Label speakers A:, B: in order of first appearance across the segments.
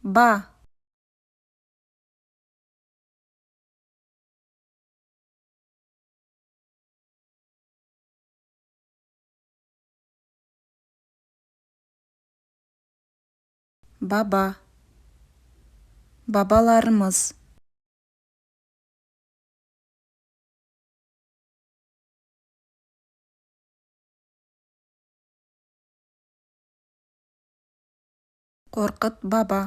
A: Ба. Баба, бабаларымыз. Қорқыт баба.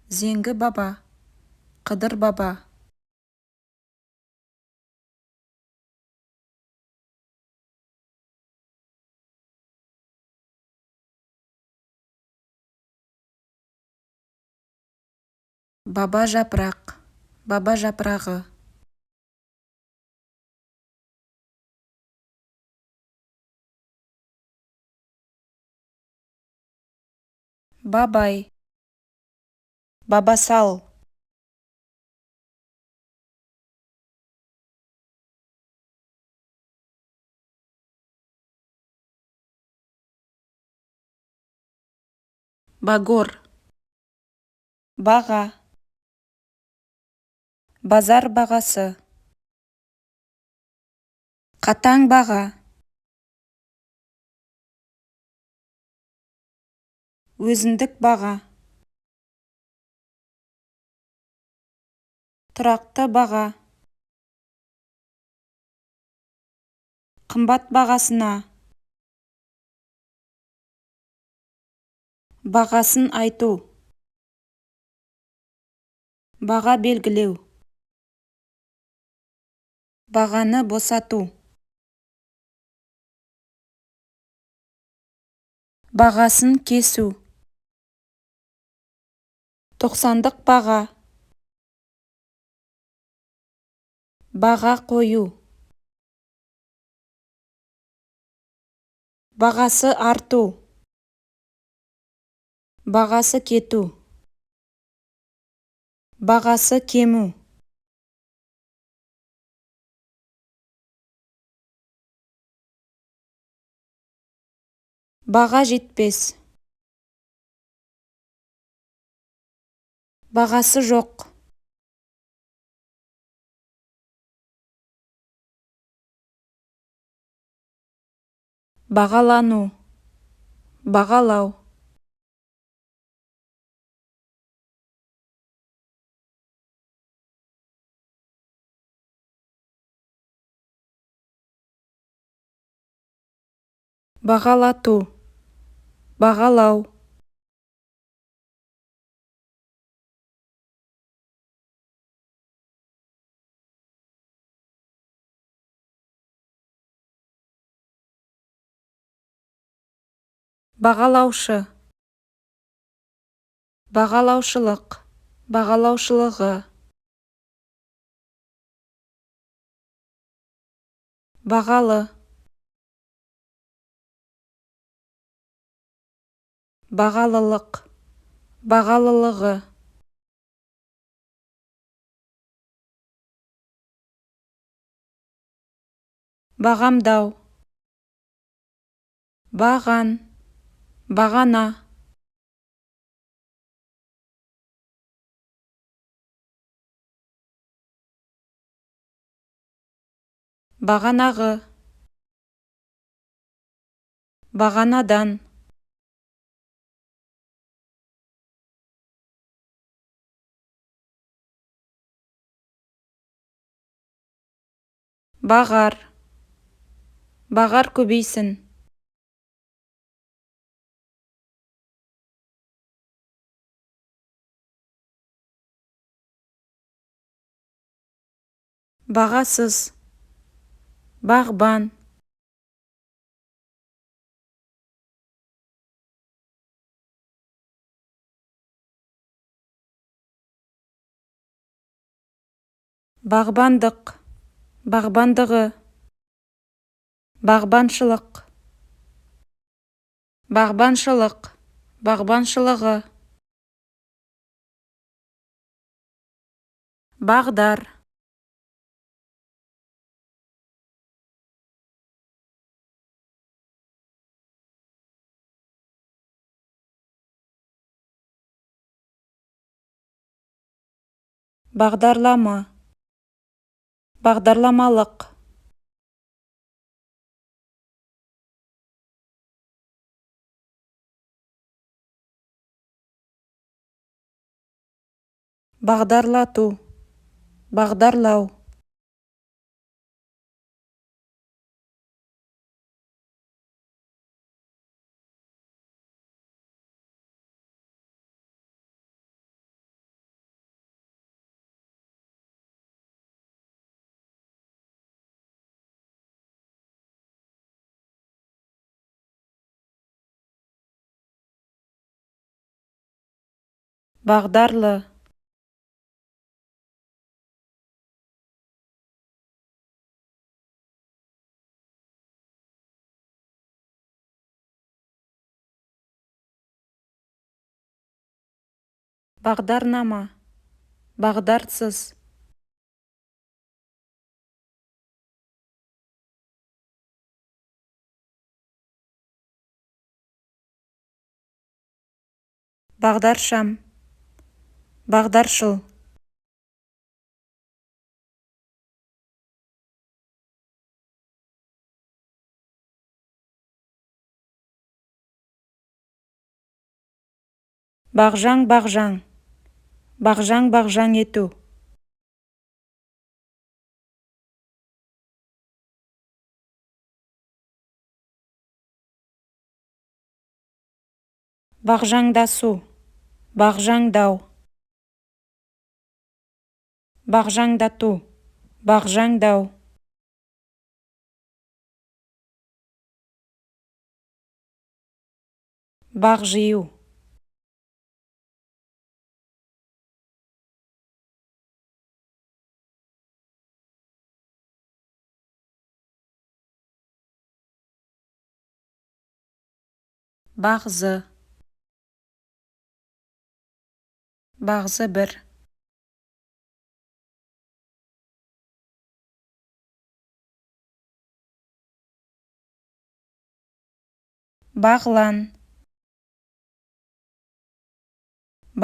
A: Зеңгі баба, Қыдыр баба. Баба жапырақ, баба жапырағы. Бабай, бабасал. Багор, баға, базар бағасы. Қатаң баға. Өзіндік баға. Тұрақты баға. Қымбат бағасына. Бағасын айту. Баға белгілеу. Бағаны босату. Бағасын кесу. Тоқсандық баға. Баға қою. Бағасы арту. Бағасы кету. Бағасы кему. Баға жетпес. Бағасы жоқ. Бағалану, бағалау. Бағалату, бағалау. Бағалаушы, бағалаушылық, бағалаушылығы. Бағалы. Бағалылық, бағалылығы. Бағамдау. Баған, бағана. Бағанағы. Бағанадан. Бағар, бағар көбейсін. Бағасыз, бағбан. Бағбандық, бағбандығы. Бағбаншылық, бағбаншылық, бағбаншылығы. Бағдар. Бағдарлама, бағдарламалық. Бағдарлату, бағдарлау. Бағдарлы. Бағдарнама, бағдарсыз. Бағдаршам, бағдаршыл. Бағжаң-бағжаң, бағжаң-бағжаң ету. Бағжаңдасу, бағжаңдау. Бағжаңдату, бағжаңдау. Бақ жию. Бағзы. Бағзы бір. Бағлан.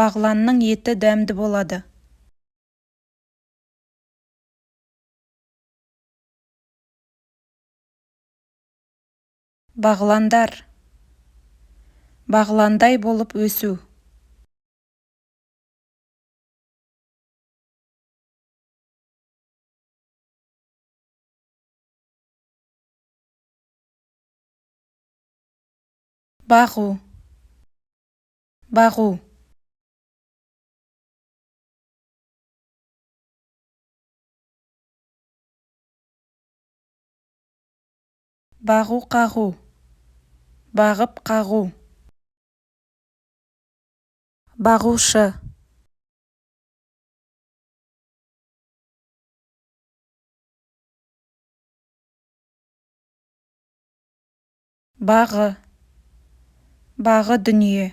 A: Бағланның еті дәмді болады. Бағландар. Бағландай болып өсу. Бағу, бағу. Бағу қағу, бағып қағу. Бағушы. Бағы, бағы дүние.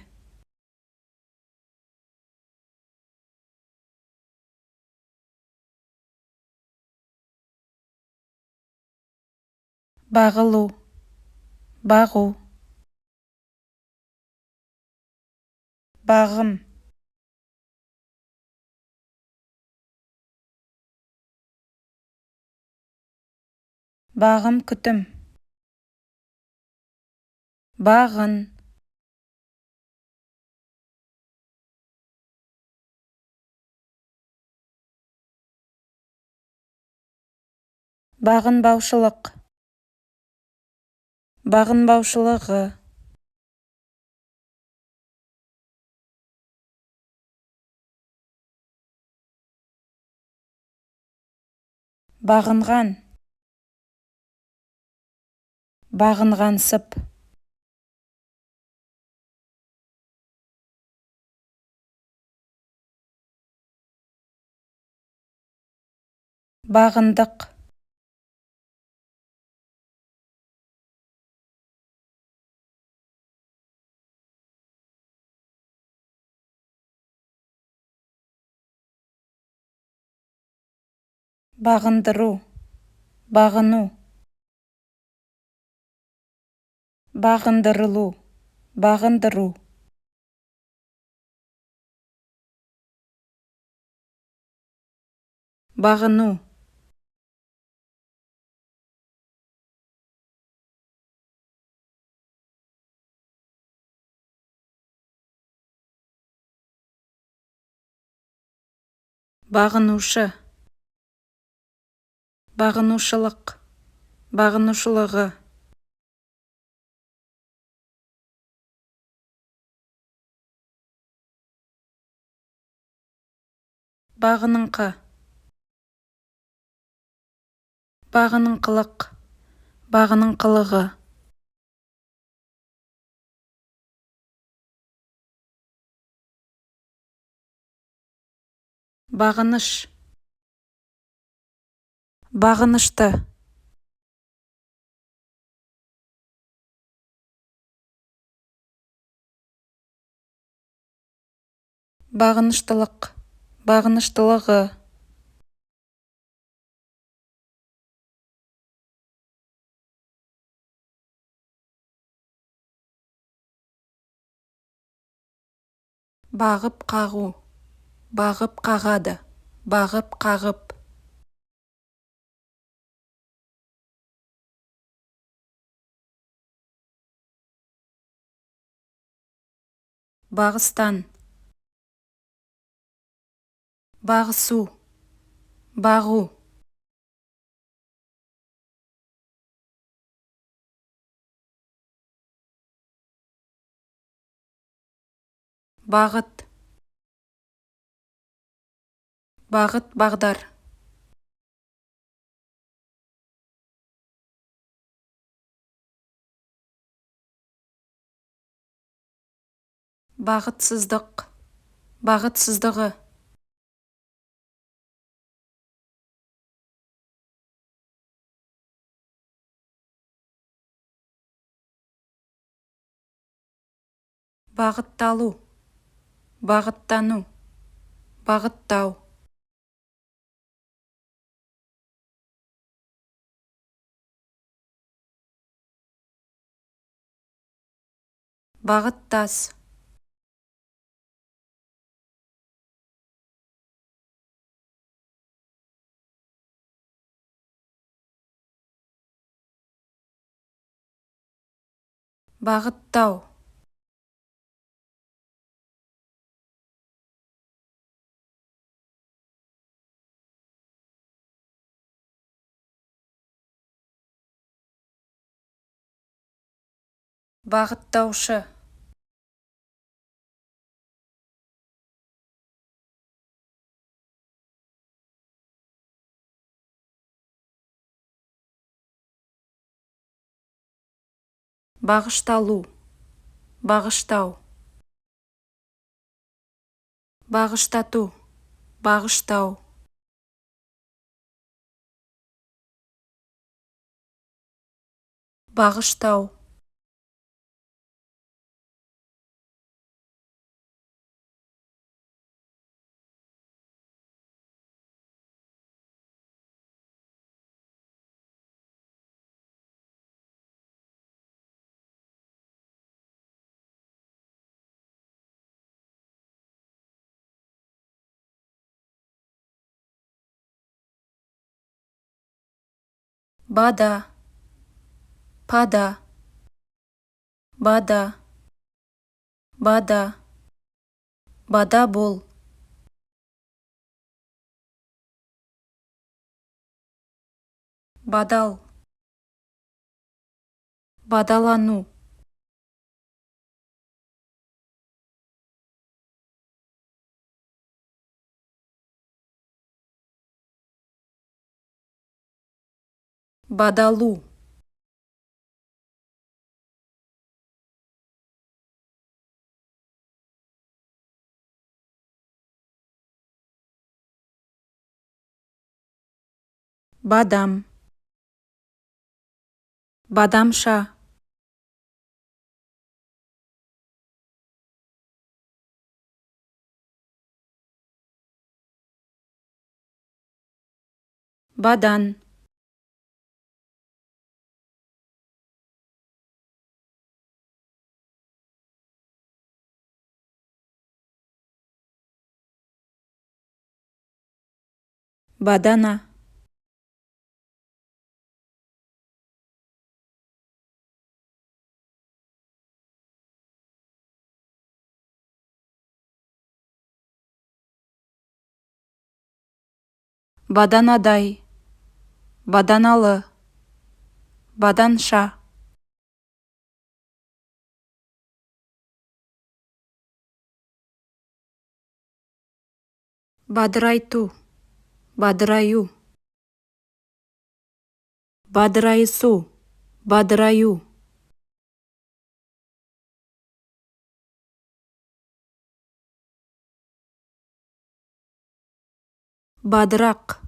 A: Бағылу, бағу. Бағым. Бағым күтім. Бағын. Бағынбаушылық. Бағынбаушылығы. Бағынған. Бағынғансып. Бағындық. Бағындыру, бағыну. Бағындырылу, бағындыру. Бағыну. Бағынушы, бағынушылық, бағынушылығы. Бағыныңқы, бағыныңқылық, бағыныңқылығы. Бағыныш, бағынышты. Бағыныштылық, бағыныштылығы. Бағып қағу, бағып қағады, бағып қағып. Бағыстан, бағысу, бағу. Бағыт, бағыт, бағдар. Бағытсыздық, бағытсыздығы. Бағытталу, бағыттану, бағыттау. Бағыттас. Бағыттау. Бағыттаушы. Бағышталу, бағыштау. Бағыштату, бағыштау. Бағыштау. Бада, пада, бада, бада, бада бол. Бадал, бадалану. Бадалу. Бадам, бадамша. Бадан. Бадана. Баданадай, баданалы, баданша. Бадырайту, бадыраю. Бадырайысу, бадыраю. Бадырақ.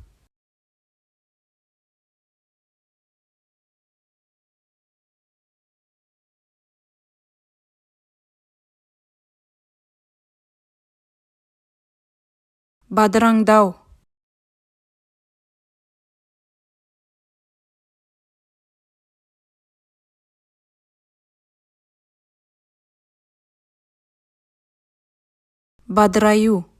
A: Бадыраңдау. Бадыраю.